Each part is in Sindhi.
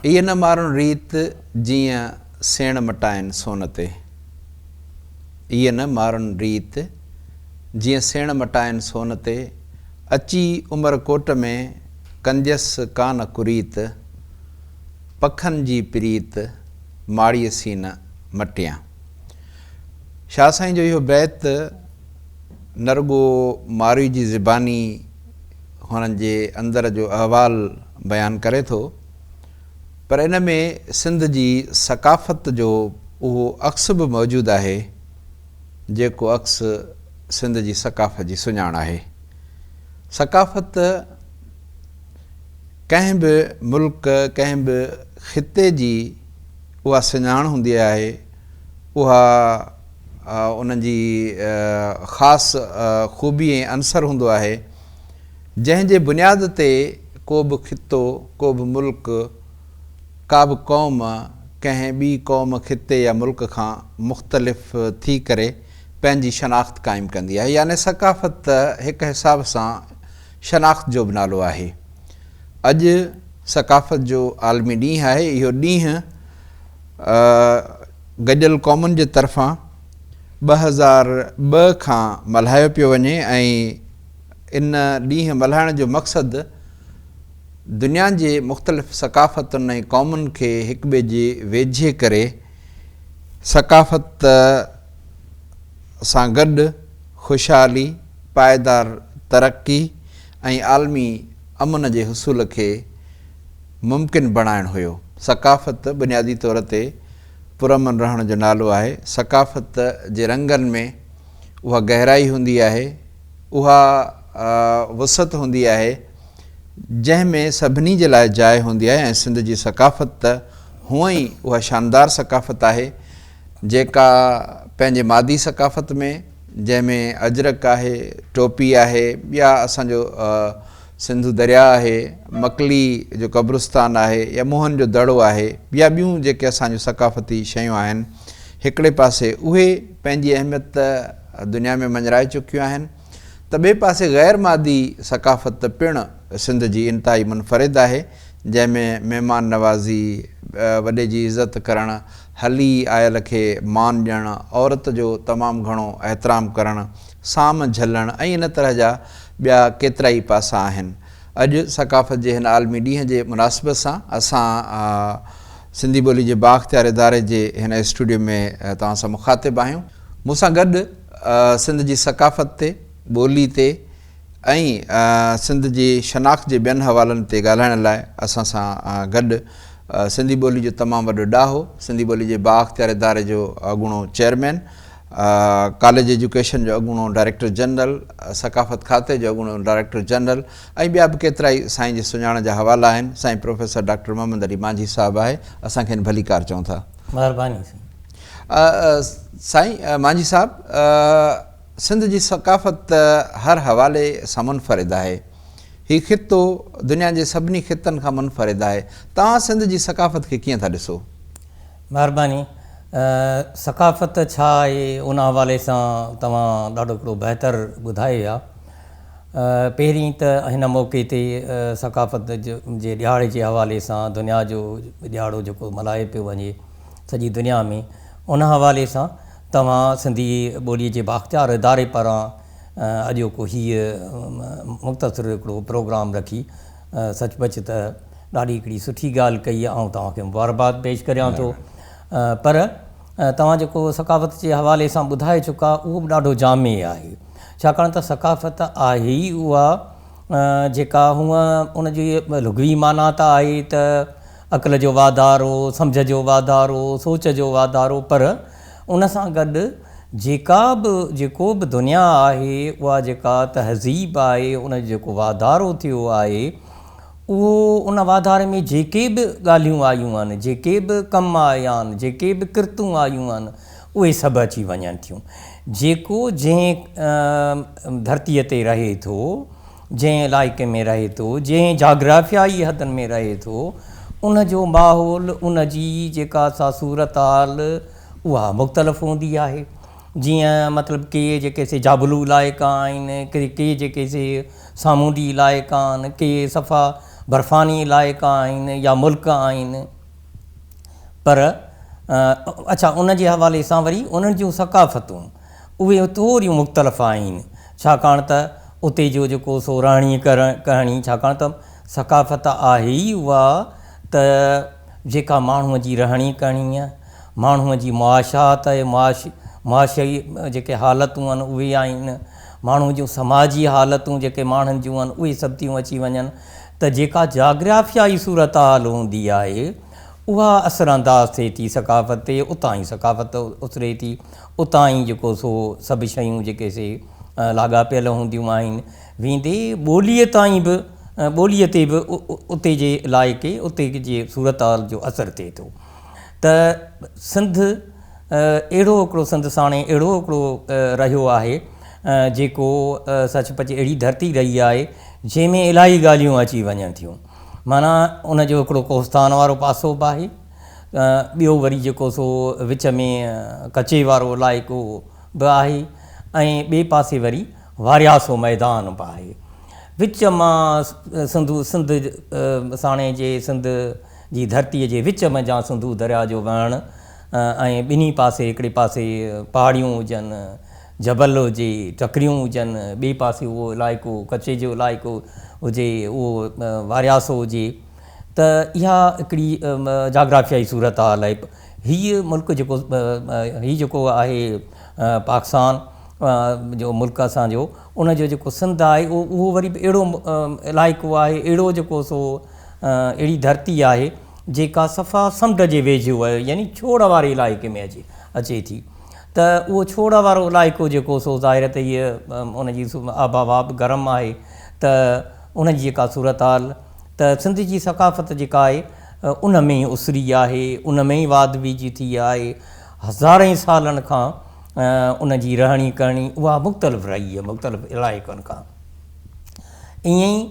ايء نه مارن ريت، جيئن سيڻ مٽائن سون تي. ايء نه مارن ريت، جيئن سيڻ مٽائن سون تي. اچي عمر ڪوٽ ۾، ڪنديس ڪا نه ڪريت. پکن جي پريت، ماڙيء سين نه مٽيان. شاهه سائين جو اهو بيت نه رڳو ماروي جي زباني هنن جي اندر جو احوال بيان ڪري ٿو پر ان ۾ سنڌ جي ثقافت جو اهو عڪس به موجود آهي جيڪو عڪس سنڌ جي ثقافت جي سڃاڻ آهي. ثقافت ڪنهن به ملڪ ڪنهن به خطي جي اها سڃاڻ هوندي آهي اها ان جي خاص خوبي ۽ عنصر هوندو آهي، جنهن جي بنياد تي ڪو به خطو، ڪو به ملڪ، ڪا به قوم ڪنهن ٻي قوم، خطي يا ملڪ کان مختلف ٿي ڪري پنهنجي شناخت قائم ڪندي آهي. يعني ثقافت هڪ حساب سان شناخت جو به نالو آهي. اڄ ثقافت جو عالمي ڏينهن آهي. اهو ڏينهن گڏيل قومن جي طرفان 2002 کان ملهايو پيو وڃي ۽ ان ڏينهن ملهائڻ جو مقصد دنيا جي مختلف ثقافتن ۽ قومن کي هڪٻئي جي ويجهي ڪري ثقافت سان گڏ خوشحالي، پائيدار ترقي ۽ عالمي امن جي حصول کي ممڪن بڻائڻ هيو. ثقافت بنيادي طور تي پرامن رهڻ جو نالو آهي. ثقافت جي رنگن ۾ اها گهرائي هوندي آهي، اها وسعت هوندي آهي، جنهن ۾ سڀني جي لاء جاء هوندي آهي ۽ سنڌ جي ثقافت ته هونء ئي اها شاندار ثقافت آهي، جيڪا پنهنجي مادي ثقافت ۾ جنهن ۾ اجرڪ آهي، ٽوپي آهي يا اسان جو سنڌو درياء آهي، مڪلي جو قبرستان آهي يا موهن جو دڙو آهي يا ٻيون جيڪي اسان جون ثقافتي شيون آهن، هڪڙي پاسي اهي پنهنجي اهميت دنيا ۾ مڃرائي چڪيون آهن ته ٻئي پاسي غير مادي ثقافت پڻ سنڌ جي انتهائي منفرد آهي، جنهن ۾ مهمان نوازي، وڏي جي عزت ڪرڻ، هلي آيل کي مان ڏيڻ، عورت جو تمام گهڻو احترام ڪرڻ، سام جهلڻ ۽ ان طرح جا ٻيا ڪيترائي پاسا آهن. اڄ ثقافت جي هن عالمي ڏينهن جي مناسبت سان اسان سنڌي ٻولي جي بااختيار اداري جي هن اسٽوڊيو ۾ توهان سان مخاطب آهيون. مون سان گڏ سنڌ جي ثقافت تي، ٻولي تي ۽ سنڌ جي شناخت جي ٻين حوالن تي ڳالهائڻ لاء اسان سان گڏ سنڌي ٻولي جو تمام وڏو ڏاهو، سنڌي ٻولي جي بااختيار اداري جو اڳوڻو چيئرمين، ڪاليج ايجوڪيشن جو اڳوڻو ڊائريڪٽر جنرل، ثقافت کاتي جو اڳوڻو ڊائريڪٽر جنرل ۽ ٻيا به ڪيترائي سائين جي سڃاڻ جا حوالا آهن. سائين پروفيسر ڊاڪٽر محمد علي مانجهي صاحب آهي. اسان کين ڀليڪار چئون ٿا. مهرباني سائين. سائين مانجهي صاحب سنڌ جي ثقافت هر حوالي سان منفرد آهي. هي خطو دنيا جي سڀني خطن کان منفرد آهي. توهان سنڌ جي ثقافت کي ڪيئن ٿا ڏسو؟ مهرباني. ثقافت ڇا آهي ان حوالي سان توهان ڏاڍو هڪڙو بهتر ٻڌائي ويا. پهرين ته هن موقعي تي ثقافت جي ڏهاڙي جي حوالي سان دنيا جو ڏهاڙو جيڪو ملهايو پيو وڃي سڄي دنيا ۾ ان حوالي سان توهان سنڌي ٻولي جي بااختيار اداري پاران اڄوڪو هيء مختصر هڪڙو پروگرام رکي سچ پچ ته ڏاڍي هڪڙي سٺي ڳالهه ڪئي آئون توهان کي مبارڪباد پيش ڪريان ٿو پر توهان جيڪو ثقافت جي حوالي سان ٻڌائي چڪا اهو به ڏاڍو جامع آهي ڇاڪاڻ ته ثقافت آهي ئي اها جيڪا هونء ان جي لغوي معنيٰ ته آهي ته عقل جو واڌارو سمجهه جو واڌارو سوچ جو واڌارو پر ان سان گڏ جيڪا به جيڪو به دنيا آهي اها جيڪا تهذيب آهي ان جو جيڪو واڌارو ٿيو آهي اهو ان واڌاري ۾ جيڪي به ڳالهيون آيون آهن جيڪي به ڪم آيا آهن جيڪي به ڪرتون آيون آهن اهي سڀ اچي وڃن ٿيون جيڪو جنهن ڌرتيء تي رهي ٿو جنهن علائقي ۾ رهي ٿو، جنهن جاگرافيائي حدن ۾ رهي ٿو، ان جو ماحول، ان جي جيڪا سا صورتحال اها مختلف هوندي آهي. جيئن مطلب ڪي جيڪي سي جابلو علائقا آهن، ڪي جيڪي سي سامونڊي علائقا آهن، ڪي صفا برفاني علائقا آهن يا ملڪ آهن پر اڇا ان جي حوالي سان وري انهن جون ثقافتون اهي ٿوريون مختلف آهن ڇاڪاڻ ته اتي جو جيڪو سو رهڻي ڪهڻي ڇاڪاڻ ته ثقافت آهي ئي اها ته جيڪا ماڻهوء جي رهڻي ڪهڻي ماڻهوء جي معاشات ۽ معاشي جيڪي حالتون آهن اهي آهن، ماڻهوء جون سماجي حالتون جيڪي ماڻهن جون آهن اهي سڀ ٿيون اچي وڃن ته جيڪا جاگرافيائي صورتحال هوندي آهي اها اثرانداز ٿئي ٿي ثقافت تي، اتان ئي ثقافت اسري ٿي، اتان ئي جيڪو سو سڀ شيون جيڪي سي لاڳاپيل هونديون آهن، ويندي ٻوليء تائين به ٻوليء تي به اتي جي علائقي اتي جي صورتحال جو اثر ٿئي ٿو. ته سنڌ اهڙو هڪڙو سنڌ ساڻي اهڙو هڪڙو رهيو آهي جيڪو سچ پچ اهڙي ڌرتي رهي آهي جنهن ۾ الاهي ڳالهيون اچي وڃن ٿيون معنيٰ ان جو هڪڙو ڪوهستان وارو پاسو به آهي ٻيو وري جيڪو سو وچ ۾ ڪچي وارو علائقو به آهي ۽ ٻئي پاسي وري وارياسو ميدان به آهي وچ مان سنڌو سنڌ ساڻي جي سنڌ جي ڌرتيء جي وچ منجهان سنڌو درياء جو وهڻ ۽ ٻنهي پاسي هڪڙي پاسي پهاڙيون هجن، جبل هجي، ٽڪريون هجن، ٻئي پاسي اهو علائقو ڪچي جو علائقو هجي، اهو وارياسو هجي ته اها هڪڙي جاگرافيائي صورتحال آهي. هيء ملڪ جيڪو هي جيڪو آهي پاڪسان جو ملڪ اسان جو ان جو جيڪو سنڌ آهي اهو وري به اهڙو علائقو آهي اهڙو جيڪو سو اهڙي ڌرتي آهي جيڪا صفا سمنڊ جي ويجهو آهي يعني ڇوڙ واري علائقي ۾ اچي اچي ٿي ته اهو ڇوڙ وارو علائقو جيڪو سو ظاهر ته هيء ان جي آبهوا به گرم آهي ته ان جي جيڪا صورتحال ته سنڌ جي ثقافت جيڪا آهي ان ۾ ئي اسري آهي ان ۾ ئي واڌ ويجهه ٿي آهي هزارين سالن کان ان جي رهڻي ڪهڻي اها مختلف رهي آهي مختلف علائقن کان ائين ئي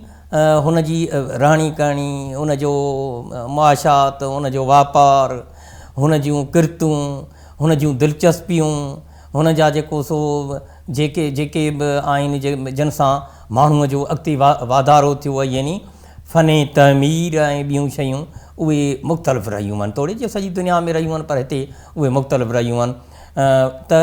هن جي رهڻي ڪهڻي، ان جو معاشات، ان جو واپار، هن جون ڪرتون، هن جون دلچسپيون، هن جا جيڪو سو جيڪي جيڪي به آهن جن سان ماڻهوء جو اڳتي واڌارو ٿيو آهي يعني فن تعمير ۽ ٻيون شيون اهي مختلف رهيون آهن توڙي جو سڄي دنيا ۾ رهيون آهن پر هتي اهي مختلف رهيون آهن ته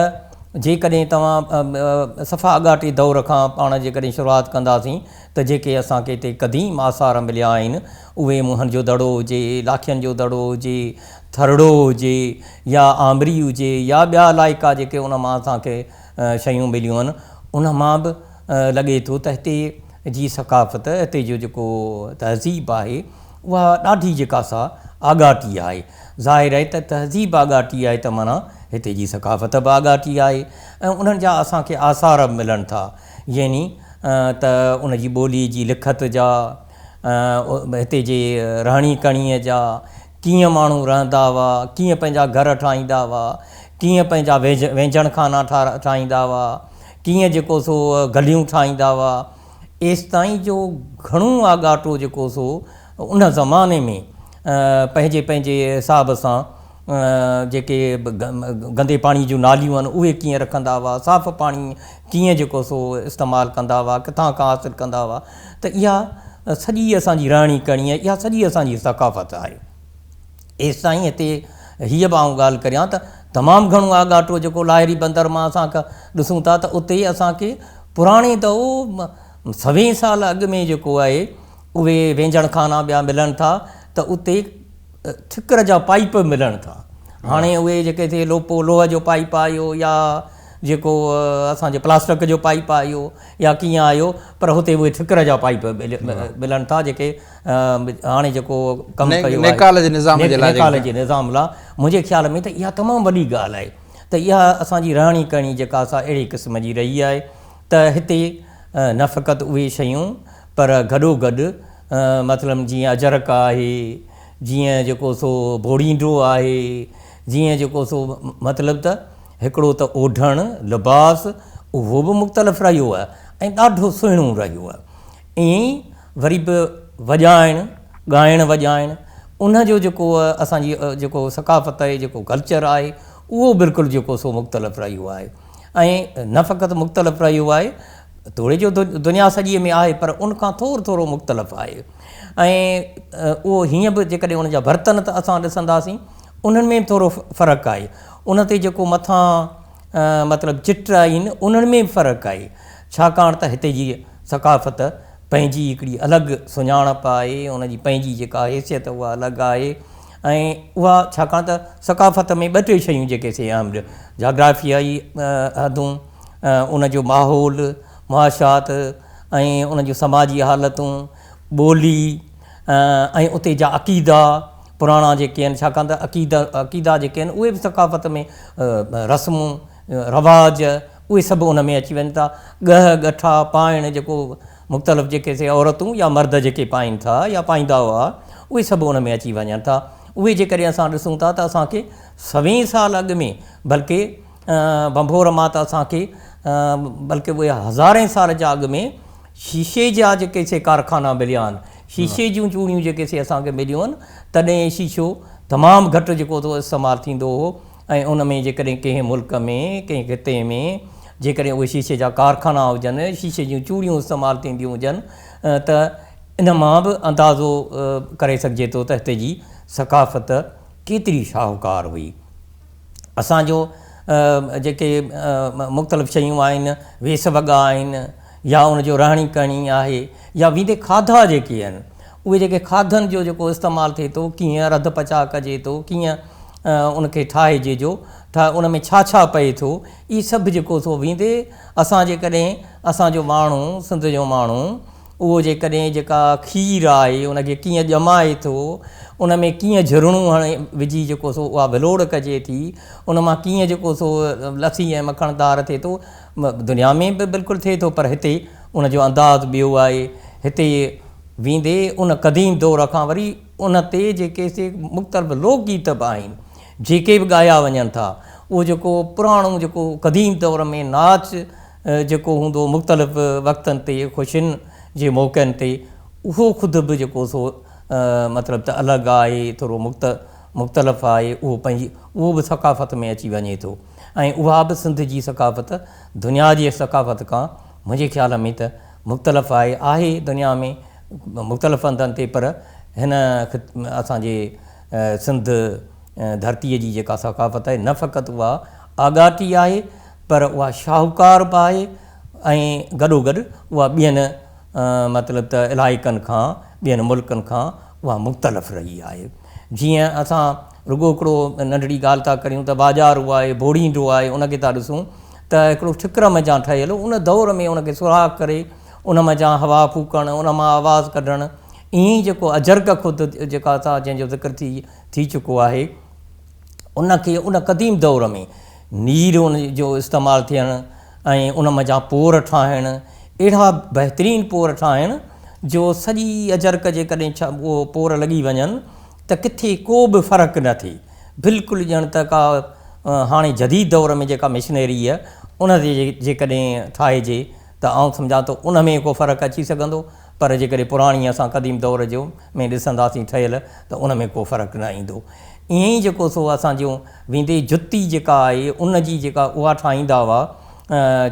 جيڪڏهن توهان صفا آڳاٽي دور کان پاڻ جيڪڏهن شروعات ڪنداسين ته جيڪي اسان کي هتي قديم آثار مليا آهن اهي موهن جو دڙو هجي، لاکين جو دڙو هجي، ٿرڙو هجي يا آمري هجي يا ٻيا علائقا جيڪي ان مان اسان کي شيون مليون آهن ان مان به لڳي ٿو ته هتي جي ثقافت هتي جو جيڪو تهذيب آهي اها ڏاڍي جيڪا سا آڳاٽي آهي. ظاهر آهي ته تهذيب آڳاٽي آهي ته معنيٰ هتي جي ثقافت به آڳاٽي آهي ۽ انهن جا اسان کي آثار به ملن ٿا يعني ته ان جي ٻولي جي لکت جا، هتي جي رهڻي ڪهڻيء جا، ڪيئن ماڻهو رهندا هئا، ڪيئن پنهنجا گهر ٺاهيندا هئا، ڪيئن پنهنجا وينجڻ خانا ٺاهيندا هئا، ڪيئن جيڪو سو گليون ٺاهيندا هئا، ايستائين جو گهڻو آڳاٽو جيڪو سو ان زماني ۾ پنهنجي پنهنجي حساب سان جيڪي گندي پاڻي جون ناليون آهن اهي ڪيئن رکندا هئا، صاف پاڻي ڪيئن جيڪو سو استعمال ڪندا هئا، ڪٿان کان حاصل ڪندا هئا ته اها سڄي اسان جي رهڻي ڪهڻي آهي، اها سڄي اسان جي ثقافت آهي. ايستائين هتي هيء به آئون ڳالهه ڪريان ته تمام گهڻو آڳاٽو جيڪو لاهري بندر مان اسان ڏسون ٿا ته اتي اسان کي پراڻي ته سوين سال اڳ ۾ جيڪو آهي اهي وينجڻ خانا ٻيا ملن ٿا ته اتي ٺڪر جا پائيپ به ملن ٿا. هاڻي اهي جيڪي ٿئي لوپو لوهه جو پائيپ آيو يا جيڪو اسان جي پلاسٽڪ جو پائيپ آيو يا ڪيئن آيو پر هتي اهي ٺڪر جا پائيپ ملن ٿا جيڪي هاڻي جيڪو ڪم ڪيو آهي نيڪال جي نظام جي لاء نيڪال جي نظام لاء منهنجي خيال ۾ ته اها تمام وڏي ڳالهه آهي ته اها اسان جي رهڻي ڪهڻي جيڪا سا اهڙي قسم جي رهي آهي ته هتي نه فقط اهي شيون پر گڏوگڏ مثلاً جيئن اجرڪ آهي، جيئن جيڪو سو بوڙينڊو آهي، جيئن جيڪو سو مطلب ته هڪڙو ته اوڍڻ، لباس، اهو به مختلف رهيو آهي ۽ ڏاڍو سهڻو رهيو آهي. ائين ئي وري به وڄائڻ، ڳائڻ وڄائڻ، ان جو جيڪو اسان جي جيڪو ثقافت آهي، جيڪو ڪلچر آهي، اهو بلڪل جيڪو سو مختلف رهيو آهي ۽ نه فقط مختلف رهيو آهي، توڙي جو دنيا سڄيء ۾ آهي پر ان کان ٿورو ٿورو مختلف آهي ۽ اهو هيئن به جيڪڏهن ان جا برتن ته اسان ڏسنداسين انهن ۾ به ٿورو فرق آهي ان تي جيڪو مٿان مطلب چٽ آهن انهن ۾ به فرق آهي ڇاڪاڻ ته هتي جي ثقافت پنهنجي هڪڙي الڳ سڃاڻپ آهي ان جي پنهنجي جيڪا حيثيت اها الڳ آهي ۽ اها ڇاڪاڻ ته ثقافت ۾ ٻه ٽي شيون جيڪي سي اهم جاگرافيائي حدون ان جو ماحول معاشات ۽ ان جون سماجي حالتون ٻولي ۽ اتي جا عقيدا پراڻا جيڪي آهن ڇاڪاڻ ته عقيدا عقيدا جيڪي آهن اهي به ثقافت ۾ رسمون رواج اهي سڀ ان ۾ اچي وڃن ٿا. ڳهه ڳٺا پائڻ جيڪو مختلف جيڪي سي عورتون يا مرد جيڪي پائين ٿا يا پائيندا هئا اهي سڀ ان ۾ اچي وڃن ٿا. اهي جيڪڏهن اسان ڏسون ٿا ته اسان کي سوين سال اڳ ۾ بلڪه ڀنڀور مان ته اسان کي بلڪه اهي هزارين سال جا اڳ ۾ شيشي جا جيڪي سي ڪارخانا مليا آهن، شيشي جون چوڙيون جيڪي سي اسان کي مليون آهن، تڏهن شيشو تمام گهٽ جيڪو سو استعمال ٿيندو هو ۽ ان ۾ جيڪڏهن ڪنهن ملڪ ۾ ڪنهن خطي ۾ جيڪڏهن اهي شيشي جا ڪارخانا هجن، شيشي جون چوڙيون استعمال ٿينديون هجن ته ان مان به اندازو ڪري سگهجي ٿو ته هتي جي ثقافت ڪيتري شاهوڪار هئي. اسان جو جيڪي مختلف شيون آهن، ويس وڳا آهن يا ان جو رهڻي ڪهڻي آهي يا ويندي کاڌا جيڪي آهن اهي جيڪي کاڌن جو جيڪو استعمال ٿئي ٿو ڪيئن رڌ پچاء ڪجي ٿو ڪيئن ان کي ٺاهجي جو ان ۾ ڇا ڇا پئي ٿو اهي سڀ جيڪو سو ويندي اسان جيڪڏهن اسان جو ماڻهو سنڌ جو ماڻهو اهو جيڪڏهن جيڪا کير آهي ان کي ڪيئن ڄمائي ٿو، ان ۾ ڪيئن جهرڻو هڻي وجهي جيڪو سو اها ولوڙ ڪجي ٿي، ان مان ڪيئن جيڪو سو لسي ۽ مکڻ ڌار ٿئي ٿو، دنيا ۾ به بلڪل ٿئي ٿو پر هتي ان جو انداز ٻيو آهي. هتي ويندي ان قديم دور کان وري ان تي جيڪي سي مختلف لوڪ گيت به آهن، جيڪي به ڳايا وڃن ٿا، اهو جيڪو پراڻو جيڪو قديم دور ۾ ناچ جيڪو هوندو مختلف وقتن تي خوشين جي موقعن تي اهو خود به جيڪو سو مطلب ته الڳ آهي ٿورو مختلف آهي اهو پنهنجي اهو به ثقافت ۾ اچي وڃي ٿو ۽ اها به سنڌ جي ثقافت دنيا جي ثقافت کان منهنجي خيال ۾ ته مختلف آهي آهي دنيا ۾ مختلف هنڌن تي پر هن اسان جي سنڌ ڌرتيء جي جيڪا ثقافت آهي نه فقط اها آڳاٽي آهي پر اها شاهوڪار به آهي ۽ گڏوگڏ اها ٻين مطلب ته علائقن کان ٻين ملڪن کان اها مختلف رهي آهي. جيئن اسان رڳو هڪڙو ننڍڙي ڳالهه ٿا ڪريون ته باجارو آهي، بوڙينڊو آهي ان کي ٿا ڏسون ته هڪڙو ٺڪر منجهان ٺهيل ان دور ۾ ان کي سوراخ ڪري ان منجهان هوا ڦوڪڻ ان مان آواز ڪڍڻ ائين ئي جيڪو اجرڪ خود جيڪا اسان جنهن جو ذڪر ٿي ٿي چڪو آهي ان کي ان قديم دور ۾ نير ان جو استعمال ٿيڻ ۽ ان منجهان پور ٺاهڻ اهڙا بهترين پور ٺاهڻ جو سڄي اجرڪ جيڪڏهن اهو پور لڳي وڃن ته ڪٿي ڪو به فرق نه ٿئي بلڪل ڄڻ ته ڪا هاڻي جديد دور ۾ جيڪا مشنري ان تي جيڪڏهن ٺاهجي ته آئون سمجهان ٿو ان ۾ ڪو فرق اچي سگهندو پر جيڪڏهن پراڻي اسان قديم دور جو ۾ ڏسنداسين ٺهيل ته ان ۾ ڪو فرق نه ايندو. ائين ئي جيڪو سو اسان جون ويندي جتي جيڪا آهي ان جي جيڪا اها ٺاهيندا هئا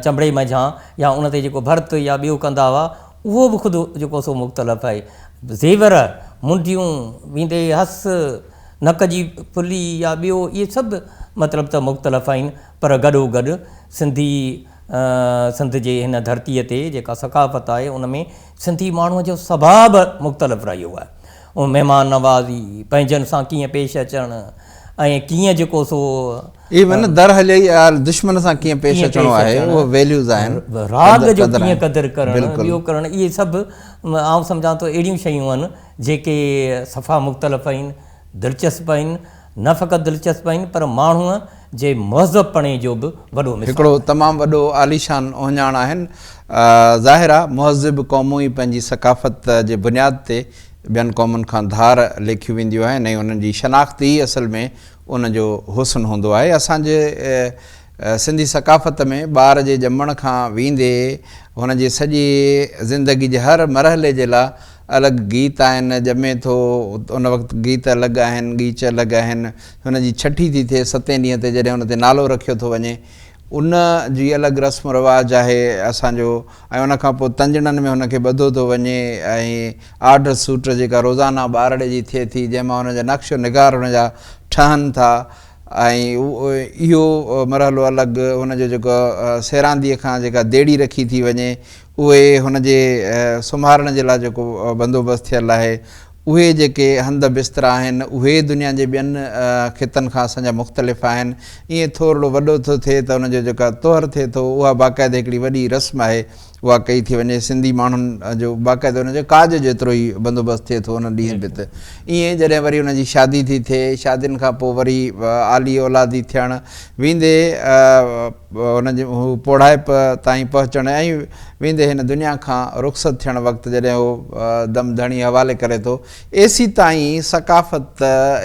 چمڙي منجهان يا ان تي جيڪو ڀرت يا ٻيو ڪندا هئا اهو به خود جيڪو سو مختلف آهي. زيور، منڊيون، ويندي هس، نڪ جي ڦلي يا ٻيو اهي سڀ مطلب ته مختلف آهن پر گڏوگڏ سنڌي سنڌ جي هن ڌرتيء تي جيڪا ثقافت آهي ان ۾ سنڌي ماڻهوء جو سڀاء به مختلف رهيو آهي. مهمان نوازي، پنهنجن سان ڪيئن پيش اچڻ ۽ ڪيئن جيڪو سو. ايون در هليئي دشمن سان ڪيئن پيش اچڻو آهي اهو ويليوز آهن. راڳ جو ڪيئن قدر ڪرڻ ٻيو ڪرڻ اهي سڀ آئون سمجهان ٿو اهڙيون شيون آهن جيڪي صفا مختلف آهن دلچسپ آهن نه فقط دلچسپ آهن پر ماڻهوء جي مهذب پڻي جو به وڏو مثال هڪڙو تمام وڏو عاليشان اهڃاڻ آهن. ظاهر آ مهذب قومون ئي پنهنجي ثقافت جي بنياد تي ٻين قومن کان ڌار ليکيون وينديون آهن ۽ انهن جي شناخت ئي اصل ۾ ان جو حسن هوندو آهي. اسان جي سنڌي ثقافت ۾ ٻار جي ڄمڻ کان ويندي هن جي سڄي زندگي جي هر مرحلي جي لا الڳ گيت آهن، ڄمي ٿو ان وقت گيت الڳ آهن، ڳيچ الڳ آهن، هن جي ڇٺي ٿي ٿئي ستين ڏينهن تي جڏهن هن تي نالو رکيو ٿو وڃي، ان جي الڳ رسم رواج آهي اسان جو ۽ ان کان پوء تنجڻن ۾ هن کي ٻڌو ٿو وڃي ۽ آڍ سوٽ جيڪا روزانه ٻارڙي جي ٿئي ٿي جنهن مان هن جا نقش و نگار هن جا ٺهن ٿا ۽ اهو مرحلو الڳ هن جو جيڪو سيرانديء کان جيڪا ديڙي رکي ٿي وڃي اهي هن جي سمهارڻ جي لاء جيڪو بندوبست ٿيل آهي اهي جيڪي هنڌ بسترا آهن اهي دنيا جي ٻين خطن کان اسان جا مختلف آهن. ائين ٿورڙو وڏو ٿو ٿئي ته ان جو جيڪا طهر ٿئي ٿو اها باقاعده هڪڙي وڏي رسم آهي اها ڪئي ٿي وڃي. سنڌي ماڻهن جو باقاعده ان جو ڪاڄ جيترو ئي بندوبست ٿئي ٿو ان ڏينهن به ته ائين جڏهن وري ان جي شادي ٿي ٿئي شادين کان پوء وري آلي اولادي ٿيڻ ويندي ان جي هو پوڙهائپ تائين پهچڻ ۽ ويندي هن دنيا کان رخصت ٿيڻ وقت جڏهن هو دم ڌڻي حوالي ڪري ٿو، ايسيتائين ثقافت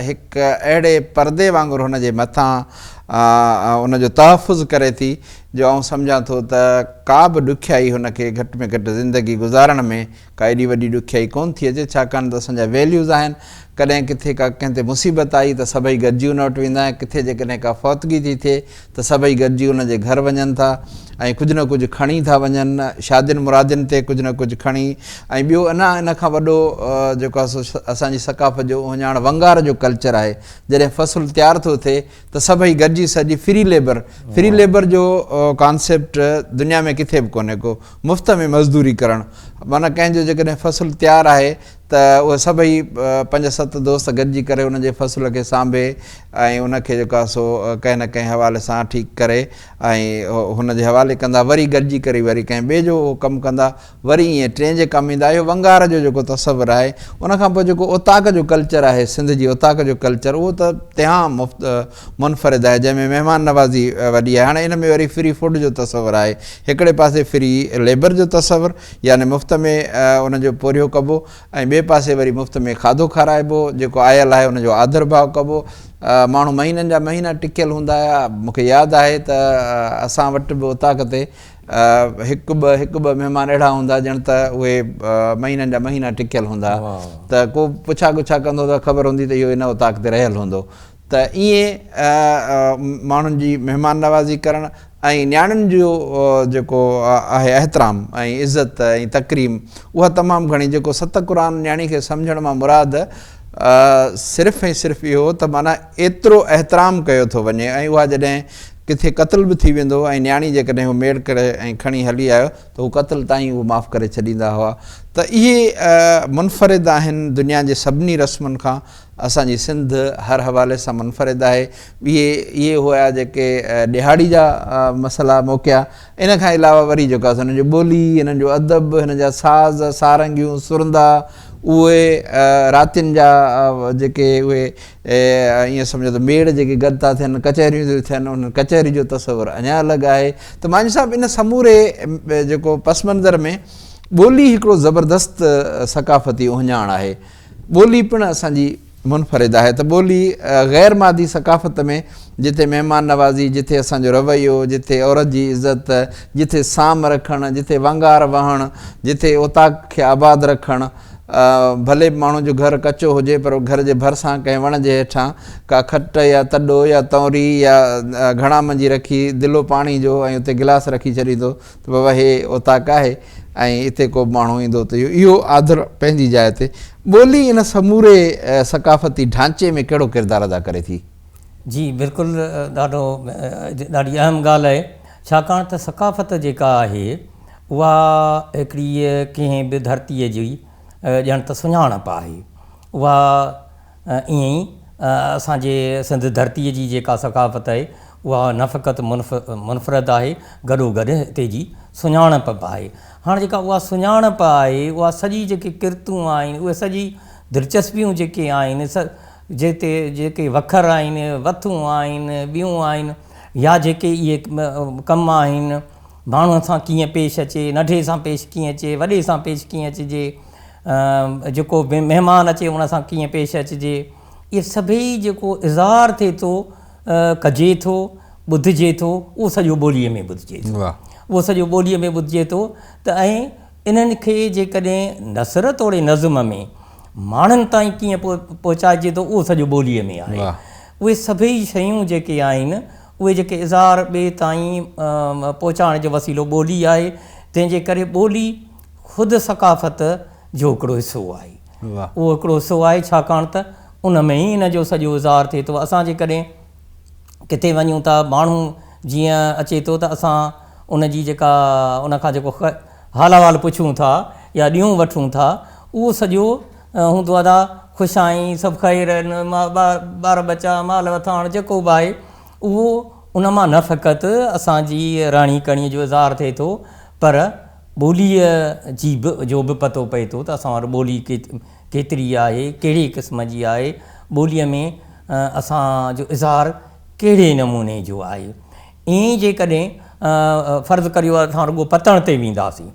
هڪ اهڙي پردي وانگر هن جي مٿان ان جو تحفظ ڪري ٿي جو آئون سمجهان ٿو ته ڪا به ڏکيائي هن کي گهٽ ۾ گهٽ زندگي گذارڻ ۾ ڪا ايڏي وڏي ڏکيائي ڪونه ٿي اچي ڇاڪاڻ ته اسان جا ويليوز آهن ڪڏهن ڪٿي ڪا ڪنهن تي مصيبت آئي ته سڀئي گڏجي ان وٽ ويندا آهن ڪٿي جيڪڏهن ڪا فوتگي ٿي ٿئي ته سڀئي گڏجي ان جي گهر وڃن ٿا ۽ ڪجهه نه ڪجهه کڻي ٿا وڃن شادين مرادين تي ڪجهه نه ڪجهه کڻي ۽ ٻيو اڃا ان کان وڏو جيڪو آهي سو اسان جي ثقافت جو اهڃاڻ ونگار جو ڪلچر آهي جڏهن فصل تيار ٿو ٿئي ته سڀئي گڏجي سڏجي فري ليبر فري ليبر جو ڪانسيپٽ دنيا ۾ ڪٿي به ڪونهي ڪو مفت ۾ مزدوري ڪرڻ معنيٰ ڪنهن جو جيڪڏهن فصل تيار آهي ته اهي سڀئي پنج ست دوست گڏجي ڪري ان جي فصل کي سانڀي ۽ ان کي جيڪو آهي سو ڪنهن نه ڪنهن حوالي سان ٺيڪ ڪري ۽ هن جي حوالي ڪندا وري گڏجي ڪري وري ڪنهن ٻئي جو اهو ڪم ڪندا وري ائين ٽئين جي ڪم ايندا. اهو ونگار جو جيڪو تصور آهي، ان کان پوء جيڪو اوطاق جو ڪلچر آهي، سنڌ جي اوطاق جو ڪلچر اهو ته تهان مفت منفرد آهي، جنهن ۾ مهمان نوازي وڏي آهي. هاڻي ان ۾ وري فري فوڊ جو تصور آهي. هڪڙي پاسي فري ليبر جو تصور يعني مفت ۾ ان جو پورهيو ڪبو ۽ ٻئي پاسي وري مفت ۾ کاڌو کارائبو، جيڪو آيل آهي ان جو آڌر ڀاء ڪبو. ماڻهو مهينن جا مهينا ٽڪيل هوندا هيا. مون کي ياد آهي ته اسان وٽ به اوطاق تي هڪ ٻه هڪ ٻه مهمان اهڙا هوندا ڄڻ ته اهي مهينن جا مهينا ٽڪيل هوندا ته ڪو پڇا ڳڇا ڪندو ته خبر هوندي ته اهو ان اوطاق تي رهيل هوندو ته ائين ماڻهن جي مهمان نوازي ڪرڻ ۽ نياڻين جو جيڪو آهي احترام ۽ عزت ۽ تڪريم اها تمام گهڻي جيڪو ست قرآن نياڻي کي سمجهڻ مان مراد صرف ۽ صرف اهو ته معنيٰ ايترو احترام ڪيو ٿو وڃي ۽ اها جڏهن ڪٿي قتل به ٿي ويندو هو ۽ نياڻي جيڪڏهن هو ميڙ ڪري ۽ کڻي هلي آيو ته هو قتل تائين اهو معاف ڪري ڇڏيندا هئا ته اهي منفرد آهن دنيا جي سڀني رسمن کان اسان جي سنڌ هر حوالي سان منفرد آهي اهي اهي هيا جيڪي ڏهاڙي جا مسئلا موقعا ان کان علاوه وري جيڪو آهي هنن جو ٻولي هنن جو ادب هنن جا ساز سارنگيون سرندا اهي راتين جا جيڪي اهي ائين سمجهو ته ميڙ جيڪي گڏ ٿا ٿين ڪچهريون ٿيون ٿين انهن ڪچهري جو تصور اڃا الڳ آهي ته مانجهي صاحب ان سموري جيڪو پس منظر ۾ ٻولي هڪڙو زبردست ثقافتي اهڃاڻ آهي ٻولي پڻ اسان جي منفرد آهي ته ٻولي غير مادي ثقافت ۾ جتي مهمان نوازي، جتي اسان جو رويو، جتي عورت جي عزت، جتي سام رکڻ، جتي ونگار وهڻ، جتي اوطاق کي آباد رکڻ، ڀلي ماڻهو جو گهر ڪچو هجي پر گهر جي ڀرسان ڪنهن وڻ جي هيٺان ڪا کٽ يا تڏو يا تئونري يا گهڻا منجي رکي دلو پاڻي جو ۽ اتي گلاس رکي ڇڏيندو ته بابا هي اوطاق آهي ۽ اتي ڪو به ماڻهو ايندو ته اهو آڌر پنهنجي جاء تي. ٻولي ان سموري ثقافتي ڍانچي ۾ ڪهڙو ڪردار ادا ڪري ٿي؟ جي بلڪل ڏاڍو ڏاڍي اهم ڳالهه آهي ڇاڪاڻ ته ثقافت جيڪا آهي اها هڪڙي ڪنهن به ڌرتيء جي ڄڻ ته سڃاڻپ آهي اها ائين ئي اسان جي سنڌ ڌرتيء جي جيڪا ثقافت آهي، اها نه فقط منفرد آهي، گڏوگڏ هتي جي سڃاڻپ به آهي. هاڻ جيڪا اها سڃاڻپ آهي، اها سڄي جيڪي ڪرتون آهن، اهي سڄي دلچسپيون جيڪي آهن، جتي جيڪي وکر آهن، وٿون آهن، ٻيون آهن يا جيڪي اهي ڪم آهن، ماڻهوء سان ڪيئن پيش اچي، ننڍي سان پيش ڪيئن اچي، وڏي سان پيش ڪيئن اچجي، جيڪو به مهمان اچي ان سان ڪيئن پيش اچجي، اهي سڀئي جيڪو اظهار ٿئي ٿو، ڪجي ٿو، ٻڌجي ٿو، اهو سڄو ٻوليء ۾ ٻڌجي ٿو. اهو سڄو ٻوليء ۾ ٻڌجي ٿو ته ۽ انهن کي جيڪڏهن نثر توڙي نظم ۾ ماڻهن تائين ڪيئن پهچائجي ٿو، اهو سڄو ٻوليء ۾ آهي. اهي سڀئي شيون جيڪي آهن، اهي جيڪي اظهار ٻئي تائين پهچائڻ جو وسيلو ٻولي آهي، تنهن جي ڪري ٻولي خود ثقافت جو هڪڙو حصو آهي. اهو هڪڙو حصو آهي ڇاڪاڻ ته ان ۾ ئي ان جو سڄو اظهار ٿئي ٿو. اسان جيڪڏهن ڪٿي وڃون ٿا، ماڻهو جيئن اچي ٿو ته اسان ان جي جيڪا ان کان جيڪو حال احوال پڇون ٿا يا ڏيون وٺون ٿا، اهو سڄو هوندو ادا خوش آهين، سڀ خير آهن، ٻار ٻچا، مال وٿاڻ جيڪو به آهي اهو ان مان نه فقط اسان جي رهڻي ڪهڻي جو اظهار ٿئي ٿو پر ٻوليء جي به جو به پتو پئي ٿو ته اسان وٽ ٻولي ڪيتري آهي، ڪهڙي قسم جي آهي، ٻوليء ۾ اسان جو اظهار ڪهڙي نموني جو آهي. ائين ئي جيڪڏهن فرض ڪريو اسان رڳو پتڻ تي وينداسين،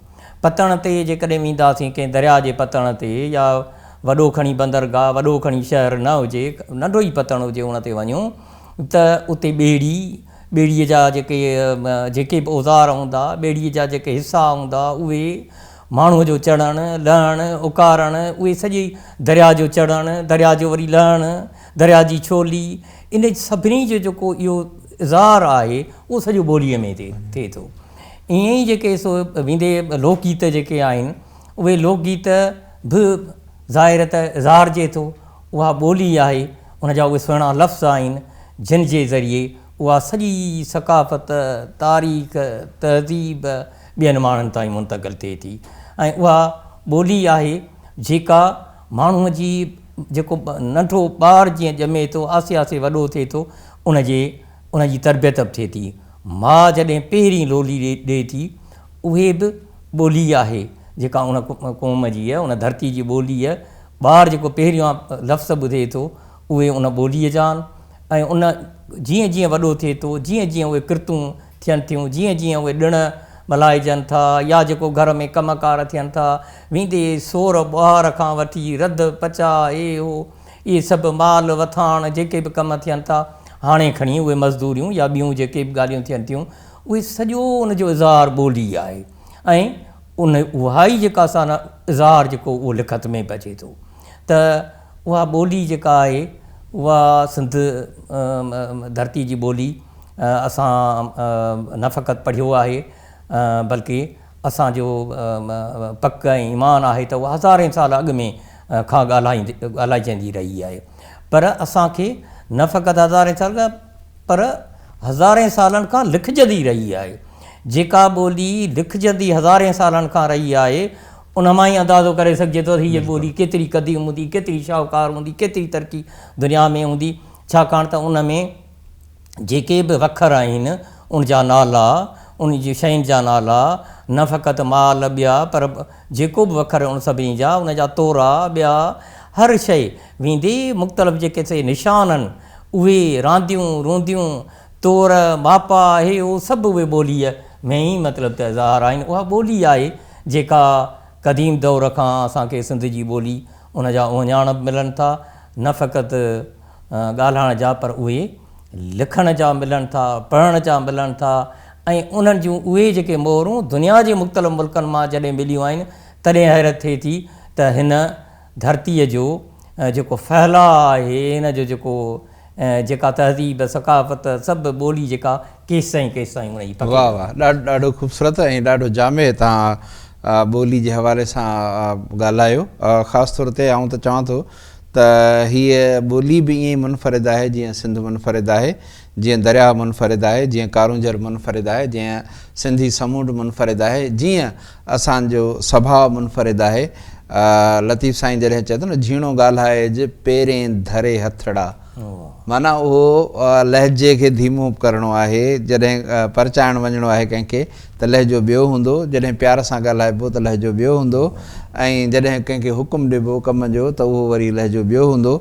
پتڻ تي جيڪڏهن وينداسين ڪنهن درياء جي پتڻ تي يا وڏو کڻي بندرگاهه، وڏو کڻي شهر نه هجي، ننڍو ئي پتڻ هجي ان تي وڃون ته اتي ٻيڙي، ٻيڙيء جا جيڪي جيڪي به اوزار هوندا، ٻيڙيء جا جيڪي حصا هوندا اهي، ماڻهوء جو چڙهڻ، لهڻ، اڪارڻ، اهي سڄي درياء جو چڙهڻ، درياء جو وري لهڻ، درياء جي ڇولي، ان سڀني جو جيڪو اهو اظهار آهي اهو سڄو ٻوليء ۾ ٿئي ٿو. ائين ئي جيڪي سو ويندي لوڪ گيت جيڪي آهن اهي لوڪ گيت به ظاهر ته اظهارجي ٿو، اها ٻولي آهي، ان جا اهي سهڻا لفظ آهن جن جي ذريعي اها سڄي ثقافت، تاريخ، تهذيب ٻين ماڻهن تائين منتقل ٿئي ٿي ۽ اها ٻولي آهي جيڪا ماڻهوء جي جيڪو ننڍو ٻار جيئن ڄمي ٿو آهستي آهستي وڏو ٿئي ٿو ان جي ان جي تربيت به ٿئي ٿي. ماء جڏهن پهرين لولي ڏئي ٿي اهي به ٻولي آهي جيڪا ان قوم جي ان ڌرتي جي ٻولي ٻار جيڪو پهريون لفظ ٻڌي ٿو اهي ان ٻوليء جا آهن ۽ ان جيئن جيئن وڏو ٿئي ٿو جيئن جيئن اهي ڪرتون ٿين ٿيون، جيئن جيئن اهي ڏڻ ملهائجن ٿا يا جيڪو گهر ۾ ڪم ڪار ٿين ٿا، ويندي سور ٻهار کان وٺي رڌ پچاء هي هو اهي سڀ مال وٿاڻ جيڪي به ڪم ٿين ٿا، هاڻي کڻي اهي مزدوريون يا ٻيون جيڪي به ڳالهيون ٿين ٿيون اهي سڄو ان جو اظهار ٻولي آهي ۽ ان اها ئي جيڪا سا نه اظهار جيڪو اهو لکت ۾ به اچي ٿو ته اها ٻولي جيڪا آهي اها سنڌ ڌرتي جي ٻولي اسان نه فقط پڙهيو آهي بلڪه اسان جو پڪ ۽ ايمان آهي ته اها هزارين سال اڳ ۾ کان ڳالهائيندي ڳالهائجندي رهي آهي پر اسان کي نه فقط هزارين سال پر هزارين سالن کان لکجندي رهي آهي جيڪا ٻولي لکجندي هزارين سالن کان رهي آهي ان مان ئي اندازو ڪري سگهجي ٿو ته هيء ٻولي ڪيتري قديم هوندي ڪيتري شاهوڪار هوندي ڪيتري ترقي دنيا ۾ هوندي ڇاڪاڻ ته ان ۾ جيڪي به وکر آهن، ان جا نالا، ان جي شين جا نالا، نه فقط مال ٻيا پر جيڪو به وکر ان سڀني جا، ان جا تورا ٻيا، هر شيء، ويندي مختلف جيڪي سي نشان آهن، اهي رانديون رونديون، تور، ماپا، هي هو سڀ اهي ٻوليء ۾ ئي مطلب ته اظهار آهن. اها ٻولي آهي جيڪا قديم دور کان اسان کي سنڌ جي ٻولي ان جا اهڃاڻ به ملن ٿا، نه فقط ڳالهائڻ جا پر اهي لکڻ جا ملن ٿا، پڙهڻ جا ملن ٿا ۽ انهن جون اهي جيڪي مهرون دنيا جي مختلف ملڪن مان جڏهن مليون آهن تڏهن حيرت ٿئي ٿي ته هن ڌرتيء جو جيڪو ڦهلاء آهي، هن جو جيڪو جيڪا تهذيب، ثقافت، سڀ ٻولي جيڪا ڪيستائين ڪيستائين ان جي پکيڙ. واهه واهه ڏاڍو خوبصورت ۽ ڏاڍو جامع توهان ٻولي جي حوالي سان ڳالهايو خاص طور تي آئون ته چوان ٿو ته هيء ٻولي به ائين ئي منفرد آهي جيئن سنڌ منفرد آهي، جيئن درياهه منفرد آهي، جيئن ڪارونجهر منفرد آهي، جيئن سنڌي سمونڊ منفرد آهي، جيئن اسان جو سڀاء منفرد آهي. لطيف سائين جڏهن چئي ٿو نه جهيڻو ڳالهائج پيرين ڌري هٿڙا معنيٰ اهو لهجي کي ڌيمو ڪرڻو آهي، جڏهن پرچائڻ وڃڻو آهي ڪنهن کي ته لهجو ٻيو هوندو، جڏهن پيار سان ڳالهائبو ته لهجو ٻيو هوندو ۽ جڏهن ڪنهن کي حڪم ڏبو ڪم جو ته اهو وري لهجو ٻيو هوندو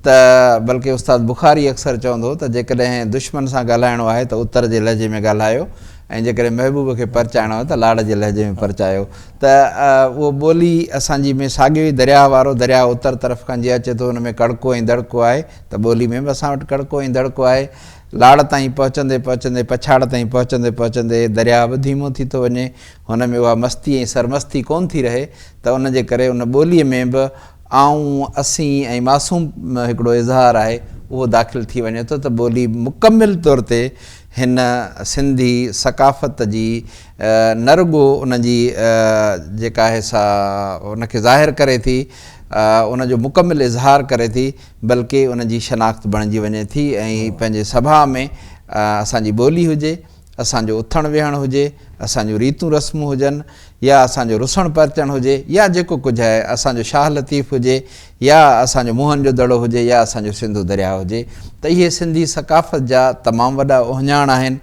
ته بلڪه استاد بخاري اڪثر چوندو هو ته جيڪڏهن دشمن سان ڳالهائڻو آهي ته اتر جي لهجي ۾ ڳالهايو ۽ جيڪڏهن محبوب کي پرچائڻو آهي ته لاڙ جي لهجي ۾ پرچايو ته اهو ٻولي اسان جي ۾ ساڳيو ئي درياهه وارو درياهه اتر طرف کان جيئن اچي ٿو ان ۾ ڪڙڪو ۽ دڙڪو آهي ته ٻولي ۾ به اسان وٽ ڪڙڪو ۽ دڙڪو آهي. لاڙ تائين پهچندي پهچندي پڇاڙ تائين پهچندي پهچندي درياهه به ڌيمو ٿي ٿو وڃي، هن ۾ اها مستي ۽ سرمستي ڪونه ٿي رهي ته ان جي ڪري ان ٻوليء ۾ به آئون، اسين ۽ معصوم هڪڙو اظهار آهي اهو داخل ٿي وڃي ٿو ته ٻولي مڪمل طور تي هن سنڌي ثقافت جي نه رڳو ان جي جيڪا آهي سا ان کي ظاهر ڪري ٿي، ان جو مڪمل اظهار ڪري ٿي، بلڪه ان جي شناخت بڻجي وڃي ٿي ۽ پنهنجي سڀاء ۾ اسان جي ٻولي هجي، اسان جو اٿڻ ويهڻ هجي، اسان جون ريتون رسمون هجن يا اسان جو رسڻ پرچڻ هجي يا جيڪو ڪجهه آهي، اسان جو شاهه لطيف هجي يا اسان جو موهن جو دڙو هجي يا اسان جو سنڌو درياهه هجي ته اهي سنڌي ثقافت جا تمام وڏا اهڃاڻ آهن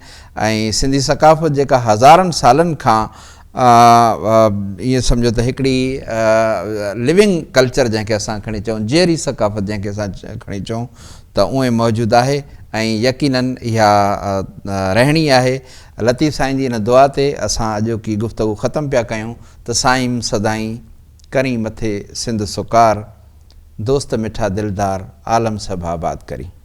۽ سنڌي ثقافت جيڪا هزارن سالن کان ائين سمجهو ته هڪڙي لوئنگ ڪلچر جنهن کي اسان کڻي چئون، جيئري ثقافت جنهن کي اسان کڻي چئون ته اونئين موجود آهي ۽ يقينن اها رهڻي آهي. لطيف سائين جي ان دعا تي اسان اڄوڪي گفتگو ختم پيا ڪيون ته سائين سدائين ڪرين مٿي سنڌ سڪار، دوست مٺا دلدار، عالم سڀ آباد ڪرين.